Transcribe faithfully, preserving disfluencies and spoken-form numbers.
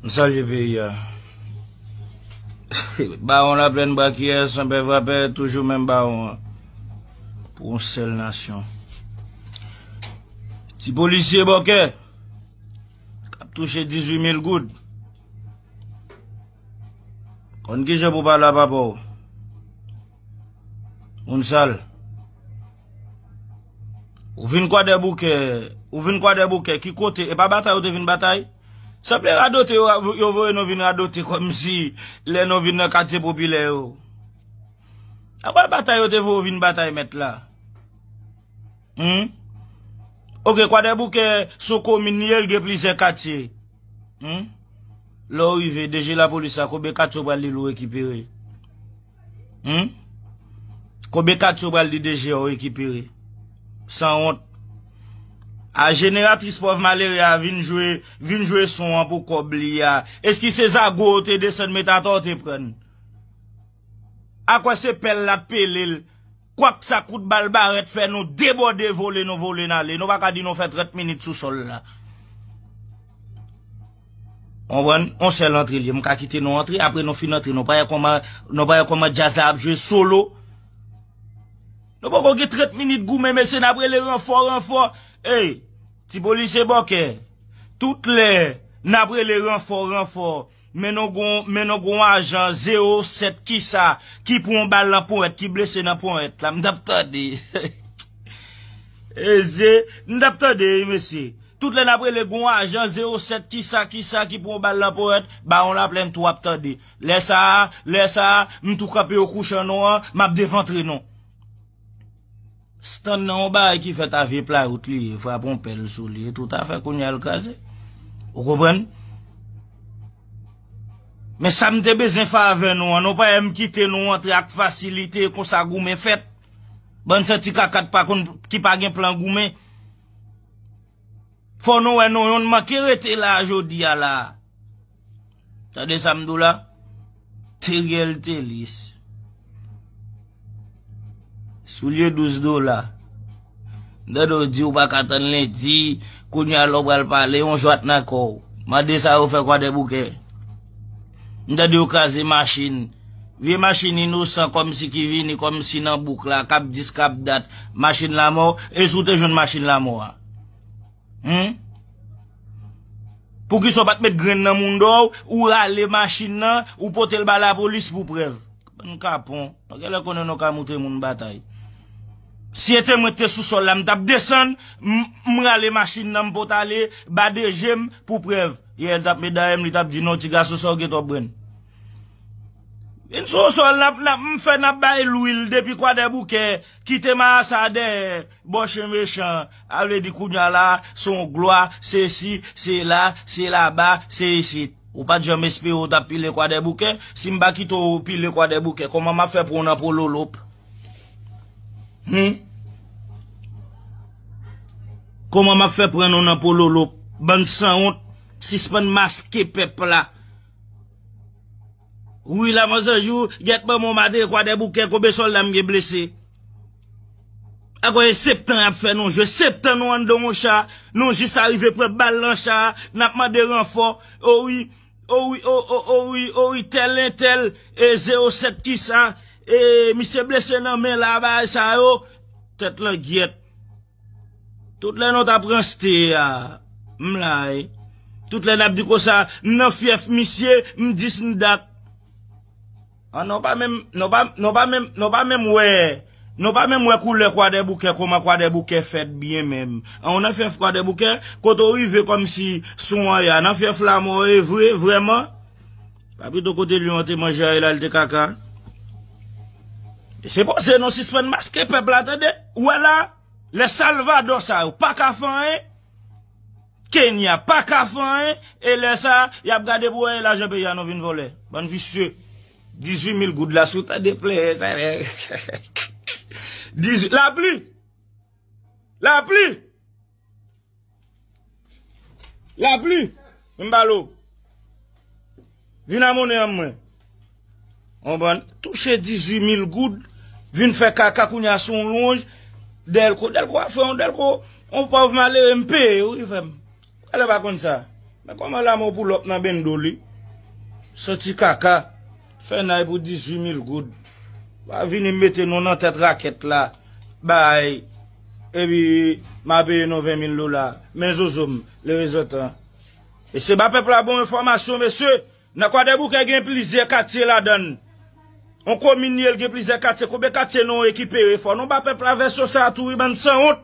M salye peyi a. Bawon Laplèn Brakiyè, Sanpè Vrapè, toujou menm bawon an. Pou yon sèl nasyon. Ti polisye bòkè k ap touche dizuit mil goud. Konn kijan pou pale a papa w. Moun sal. Ou vin Kwadèboukè, ou vin Kwadèboukè, ki kote? E pa batay ou te vin batay? Sanble radote yo, yo voye nou vin radote kòmsi lè nou vin nan katye popilè yo. Akwè batay yo te voye w vin batay mèt la? Hmm? Oke, Kwadèboukè se yon komin li ye, l gen plizyè katye. Hmm? Lè w rive, D G lapolis la, konbyen katye w pral di l ou rekipere? Hmm? Konbyen katye w pral di D G a w rekipere? Sanwont. A jeneratris pòv malere a vin jwe, vin jwe son an pou kòb li a. Èske se zago w te desann met atò w te prann? Akwè se pèl la t pele l. Kwak sa kout bal barèt fè nou debòde vole nou vole n ale. Nou pa ka di nou fè trant minit sou sòl la. Konprann? On sèl antre l ye. M ka kite nou antre, apre nou fin antre, nou pa wè kòman, nou pa wè kòman djaz la ap jwe solo. Nou poko gen trant minit goumen, mesye, n ap rele ranfò, ranfò. Ey, ti polisye bòkè. Tout lè n ap rele ranfò, ranfò. Men nou gon, men nou gon ajan zewo sèt kisa ki pran yon bal nan ponyèt, ki blese nan ponyèt la. M t ap tande. Eze, m t ap tande, wi, mesye. Tout lè n ap rele gon ajan zewo sèt kisa, kisa ki pran yon bal nan ponyèt, Bawon Laplèn tou ap tande. Lè sa a, lè sa a, m tou kanpe yo kouche an nou an, m ap devantre nou. Stand nan yon bagay ki fèt a vye playwood li ye, frape yon pèl sou li, e toutafè kounye a l kraze. Ou konprann? Men sa m te bezwen fè avè nou an, nou pa wè m kite nou antre ak fasilite, konsa goumen fèt. Bann santi kaka k pa konn, ki pa gen plan goumen. Fò nou wè nou yonn manke rete la a jodi a la. Tande sa m di w la? Teriel Telis. Soulye douz dola. M tande w di w pa ka tann lendi, kounye a lè w pral pale, yon jwat nan kò w. Mande sa yo fè Kwadèboukè. M tande yo kraze machin. Vye machin inosan kòmsi ki vini kòmsi nan bouk la, k ap dis, k ap dat. Machin lanmò, e si w te jwenn machin lanmò a? Hmm? Poukisa w pa t met grenn nan mounda w, ou rale machin nan, ou pote l ba lapolis pou prèv? Bann kapon. Nou genlè konnen nou ka moute moun batay. Si se te mwen ki te sou sòl la, m t ap desann, m, m rale machin nan, m pote ale, ba D G m pou prèv. Yè, l t ap met dayè m, li t ap di, "Non, ti gason, sa w gen twòp grenn." Vin sou sòl, n ap, n ap, m fè n ap bay lwil depi Kwadèboukè, kite marasa dèyè, bò chen mechan, a vle di kounye a la, se yon glwa, se si, se la, se laba, se isit. Ou pa t janm espere w t ap pile Kwadèboukè, si m pa kite w pile Kwadèboukè, kòman m ap fè pran w nan pololop? Hmm? Kòman m ap fè pran nou nan pololop? Bann sanwont, sispann maske pèp la. Wi, Lamanzanjou, gèt manman w, m atake Kwadèboukè, konbyen sòlda m gen blese? Akoz e septan y ap fè nou jwe, septan nou anndan yon cha, nou jis arive pran bal nan cha a, n ap mande ranfò, o wi, o wi, o, o, o wi, o wi, tèl entèl, e zewo sèt kisa, e misye blese nan men la, bagay sa yo, tèt langyèt. Tout lè nou t ap ranste a, m la wi. Tout lè n ap di konsa, m nan fyèf misye, m dis m dat. An, nou pa menm, nou pa, nou pa menm, nou pa menm wè, nou pa menm wè koulè Kwadèboukè, kòman Kwadèboukè fèt byen menm. An, ou nan fyèf Kwadèboukè, kote w rive kòmsi sou anya, nan fyèf Lamò e vre, vrèman. Pa pito kote lyon an te manje a, e la l te kaka. Se poze nou sispann maske pèp la, tande. Ou wè la, lè Salvadò sa yo pa ka fè anyen, Kenya pa ka fè anyen, e lè sa, y ap gade pou wè e lajan peyi a nou vin vòlè. Bann visye. Dizuit mil goud la, si w tande plè, sa lè. Dizuit, lapli! Lapli! Lapli! M ba l ou. Vin a monnen an mwen. Konprann? Touche dizuit mil goud, vin fè kaka kounye a sou yon lwonj. Dèlko, Dèlko a fè yon Dèlko, yon pòv malere, m peye, wi, frè m. Alò pa konn sa. Men kòman la mò pou lòp nan bendo li? Santi kaka. Fè nay pou dizuit mil goud. Pa vini mete nou nan tèt rakèt la. Bay. Epi, m a peye nou ven mil dola. Men zozo m, le rezontan. E se ba pèp la bon enfòmasyon, mesye. Nan Kwadèboukè gen plizyè katye ladann. On komin ye, l gen plizyè katye. Konbyen katye nou rekipere? Fò nou ba pèp la vèsyon sa a tou, wi, bann sanwont.